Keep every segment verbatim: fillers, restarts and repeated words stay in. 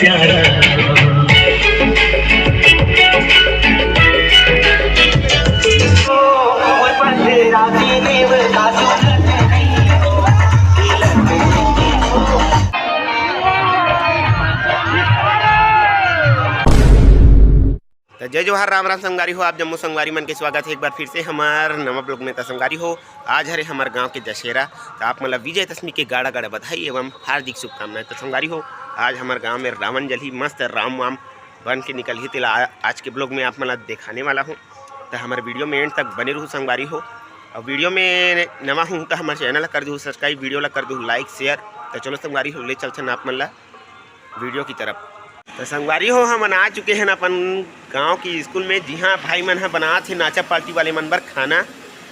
त जय जोहार, राम राम संगवारी हो, आप जम्मो संगवारी मन के स्वागत हे एक बार फिर से हमर नवा vlog में। त संगवारी हो, आज हरे हमर गांव के दशहरा, त आप मन ला विजयदशमी के गाड़ा गाड़ा बधाई एवं हार्दिक शुभकामनाएं। त संगवारी हो, आज हमर गांव में रावण जलही, मस्त राम वाम बन के निकलही, तेला आ-, आज के vlog में आप मन ला दिखाने वाला हूँ। त हमर video में end तक बने रहू संगवारी हो। अउ video में नवा हूँ त हमर channel ला कर दू subscribe, video ला कर दू like share। त चलो संगवारी हो, ले चलथन आप मन ला video की तरफ। त संगवारी हो, हमन आ चुके हन अपन गांव की स्कूल में, जिहां भाई मन ह बनात हे नाचा पार्टी वाले मन बर खाना।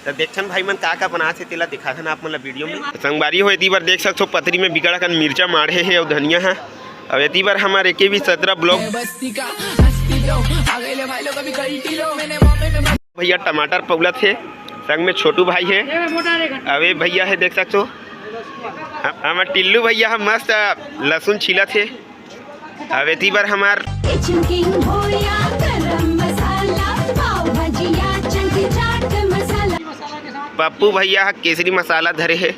त देखथन भाई मन का का बनात हे, तेला दिखाथन आप मन ला video में। त संगवारी हो, एती बर देख सकथो, पतरी में बिकट अकन मिर्चा माढ़े हे अउ धनिया ह। अउ एती बर हमर एके भी सतरा vlog। भैया टमाटर पउलत हे, संग में छोटू भाई हे। अउ ए भैया हे, देख सकथो, हम-, हमर टिल्लू भैया ह मस्त लहसुन छीलत हे। अउ एती बर हमर चिकन हो या गरम मसाला, पाव भाजी या चंकी चाट मसाला। पप्पू भैया ह केसरी मसाला धरे हे।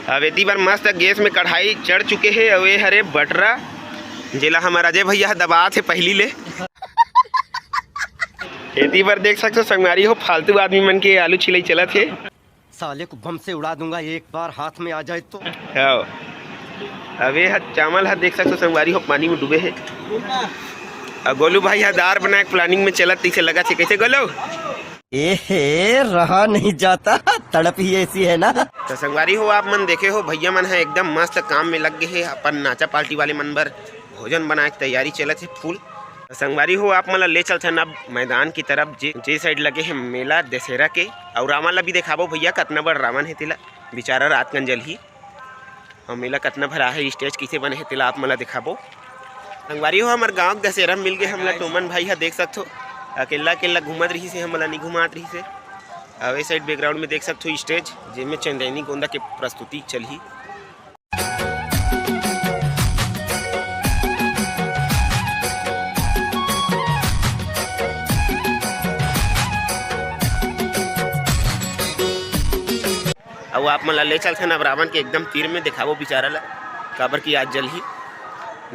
अउ एती बर मस्त गैस में कढ़ाई चढ़ चुके हे। अउ ए हरे बटरा, जेला हमर अजय भैया ह दबात हे पहिली ले। एती बर देख सकथो संगवारी हो, फालतू आदमी मन के आलू छिलई चलत हे। साले को बम से उड़ा दूंगा एक बार हाथ में आ जाए तो। हव। अबे ह चावल ह देख सकथो संगवारी हो, पानी में डूबे हे। अउ गोलू भाई ह दार बनाए के planning में चलत तइसे लगत हे। कइसे गोलू? ए हे, रहा नहीं जाता, तड़प ही ऐसी है ना। त संगवारी हो, आप मन देखे हो, भैया मन ह एकदम मस्त काम में लग गे हे, अपन नाचा पार्टी वाले मन बर भोजन बनाए के तैयारी चलत हे full। त संगवारी हो, आप मन ला ले चलथन अब मैदान की तरफ, जे, जे side लगे हे मेला दशहरा के। अउ रावण ला भी देखाबो भैया, कतना बड़ रावण हे तेला, बेचारा रात कन जलही। अउ मेला कतना भरा हे, stage कइसे बने हे, तेला आप मन ला देखाबो। संगवारी हो, हमर गांव के दशहरा मिल गे हमला। टोमन भाई ह देख सकथो, अकेल्ला अकेल्ला घूमत रहिस हे, हमला नइ घुमात रहिस हे। अउ ए side background में देख सकथो stage, जेमे चंदैनी गोंदा के प्रस्तुति चलही। अउ आप मन ला ले चलथन अब रावण के एकदम तीर में, देखाबो बेचारा ला, काबर कि आज जलही।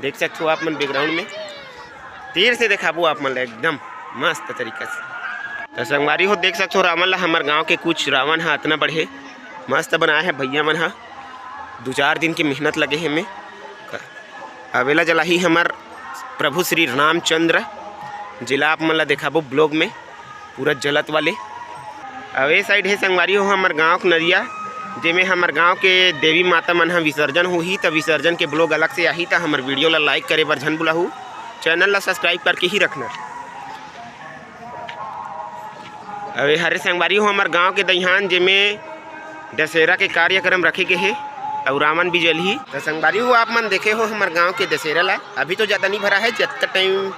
देख सकथो आप मन background में, तीर से देखाबो आप मन ला एकदम मस्त तरीका से। त संगवारी हो, देख सकथो रावण ला, हमर गांव के कुछ रावण ह अतना बड़े मस्त बनाए हे भैया मन ह, दू चार दिन के मेहनत लगे हे एमे। अउ एला जलाही हमर प्रभु श्री रामचंद्र, जेला आप मन ला देखाबो vlog में। पूरा जलत वाले। अउ ए side हे संगवारी हो हमर गांव के नदिया, जेमे हमर गांव के देवी माता मन ह विसर्जन होही, त विसर्जन के vlog अलग से आही, त हमर video ला like करे बर झन भुलाहू, channel ला subscribe करके ही रखना। अउ ए हरे संगवारी हो हमर गांव के दइहान, जेमे दशहरा के कार्यक्रम रखे गे हे अउ रावण भी जलही। त संगवारी हो, आप मन देखे हो हमर गांव के दशहरा ला। अभी तो ज्यादा नहीं भरा है, जतका time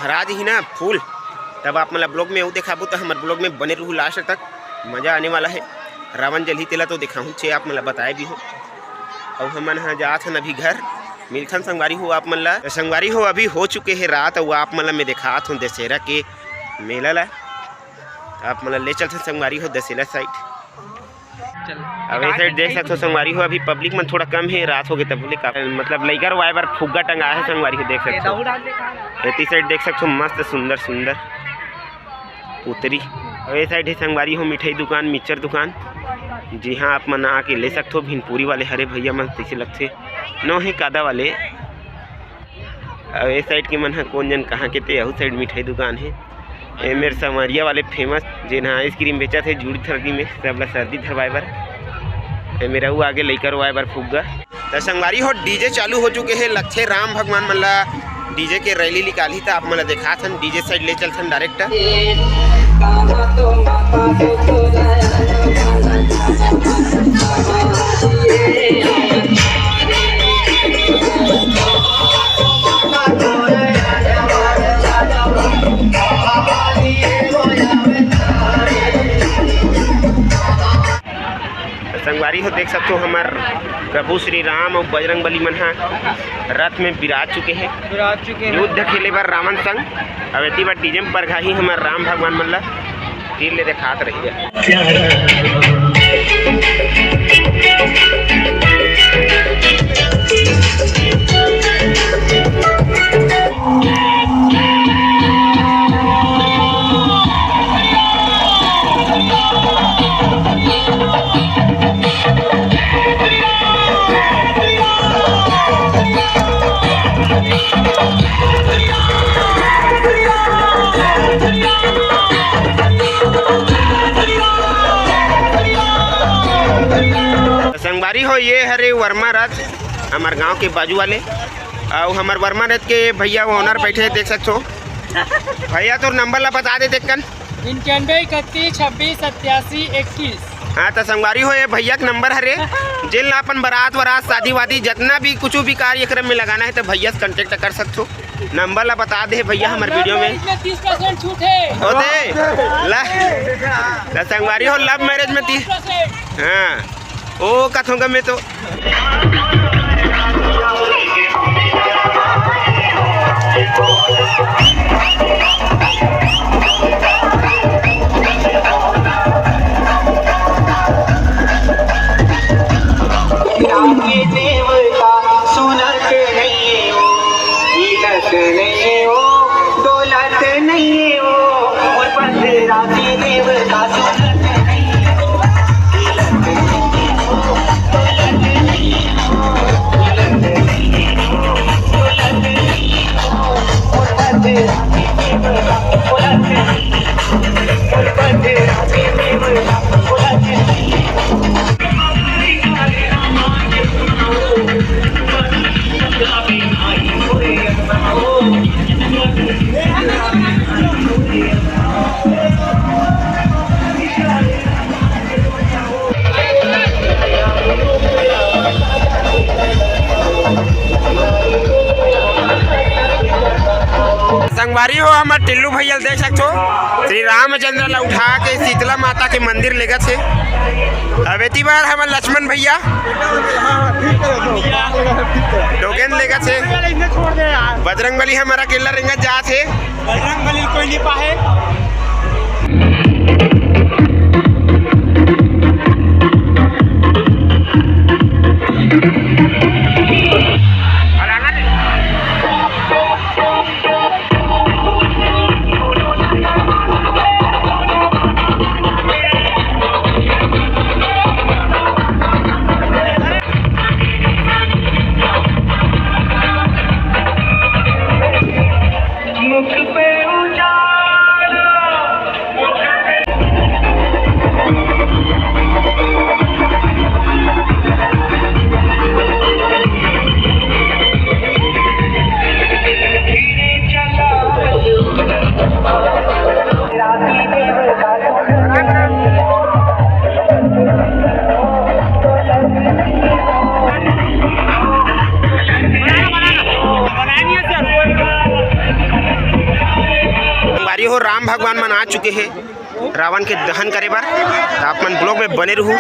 भरा दिही ना full, तब आप मन ला vlog में अउ देखाबो। त हमर vlog में बने रहू last तक, मजा आने वाला है। रावण जलही तेला तो देखाहूँ छे, आप मन ला बताए भी हो। अउ हमन ह जात हन अभी घर, मिलथन संगवारी हो आप मन ला। त संगवारी हो, अभी हो चुके हे रात अउ आप मन ला मैं देखात हूँ दशहरा के मेला ला। आप मन ला ले चलथन संगवारी हो दशहरा side। चल। अब ए side देख सकथो संगवारी हो, अभी public मन थोड़ा कम हे, रात हो गे तब ले का, मतलब लइका रोवाए बर फुग्गा टंगा हे संगवारी हो, देख सकथो। एती side देख सकथो मस्त सुंदर सुंदर पुतरी। अब ए side हे संगवारी हो मिठाई दुकान, मिक्सचर दुकान, जिहां आप मन आके ले सकथो। भिनपुरी वाले हरे भैया मन तइसे लगथे, नोहे कादा वाले। अउ ए side के मन ह कोन जन कहाँ के ते, अहू side मिठाई दुकान हे। ए मेर संवरिया वाले famous, जेन ह ice cream बेचत हे जूड़ी थरदी में, सब ला सर्दी धरवाए बर। ए मेर अउ आगे लइका रोवाए बर फुग्गा। त संगवारी हो, DJ चालू हो चुके हे, लगथे राम भगवान मन ला DJ के rally निकालही, त आप मन ला देखात हन, DJ side ले चलथन direct। संगवारी इहो देख सकथो, हमर प्रभु श्री राम अउ बजरंग बली मन ह रथ में विराज चुके हे, विराज चुके हे। युद्ध खेले बर रावण संग। अब एती बर डीजे में परघाही हमर राम भगवान मन ला तीर ले देखात रहिए। संगवारी हो, ये हरे वर्मा रथ, हमर गांव के बाजू वाले, अउ हमर वर्मा रथ के भैया ओनर बैठे हे, देख सकथो। भैया, तोर नंबर ला बता दे, देख कन। पंचानबे इकतीस छब्बीस सत्यासी इक्कीस। हाँ, तो संगवारी हो, ये भैया के नंबर हरे, जेन ला अपन बारात वरात, शादी वादी, जितना भी कुछ भी कार्यक्रम में लगाना है, तो भैया से contact कर सकथो। नंबर ला बता दे भैया हमर video में। Marriage में तीस percent छूट है। होते ला, ला संगवारी हो, love marriage में तीस। हाँ, ओ कथों का मैं तो राम के देवता सुनत नइये ओ, हिलत नइये ओ, डोलत नइये ओ, मोर पथरा के देवता सुनत नइये ओ, हिलत नइये ओ, डोलत नइये ओ, हिलत नइये ओ, डोलत नइये ओ, मोर पथरा के देवता सुनत नइये ओ। संगवारी हो, हमर टिल्लू भैया ल देख सकथो, श्री रामचंद्र ला उठा के शीतला माता के मंदिर लेगत हे। अब एती बार हमर लक्ष्मण भैया डोगेन लेगत हे। बजरंग बली हमर अकेला रेंगत जात हे। बजरंग बली कोई नहीं पाए। संगवारी हो, राम भगवान मन आ चुके हे रावण के दहन करे बर, त आप मन vlog में बने रहू।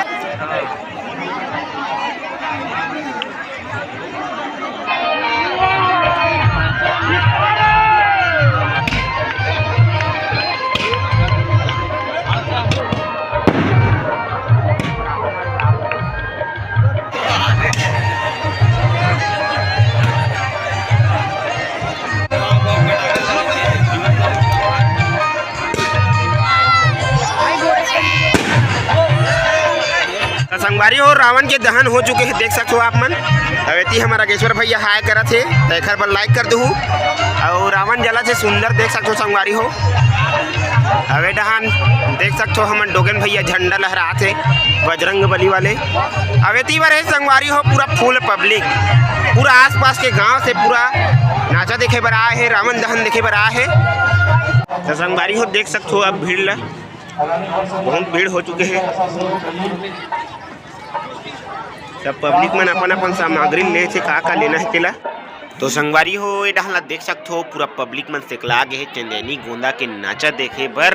त संगवारी हो, रावण के दहन हो चुके हे, देख सकथो आप मन। अउ एती हमर रागेश्वर भैया हाय करत हे, त एखर बर like कर दुहू। अउ रावण जलत हे सुंदर, देख सकथो संगवारी हो। अउ ए डहान देख सकथो हमन डोगेन भैया झंडा लहरात हे बजरंग बली वाले। अउ एती बर हे संगवारी हो, पूरा full public, पूरा आसपास के गांव से पूरा नाचा देखे बर आए हे, रावण दहन देखे बर आए हे। त संगवारी हो, देख सकथो आप भीड़ ला, बहुत भीड़ हो चुके हे। सब public मन अपन अपन सामग्री ले थे, का का लेना हे तेला। तो संगवारी हो, ए डहान ला देख सकथो, पूरा public मन सेकला गे हे चंदैनी गोंदा के नाचा देखे बर।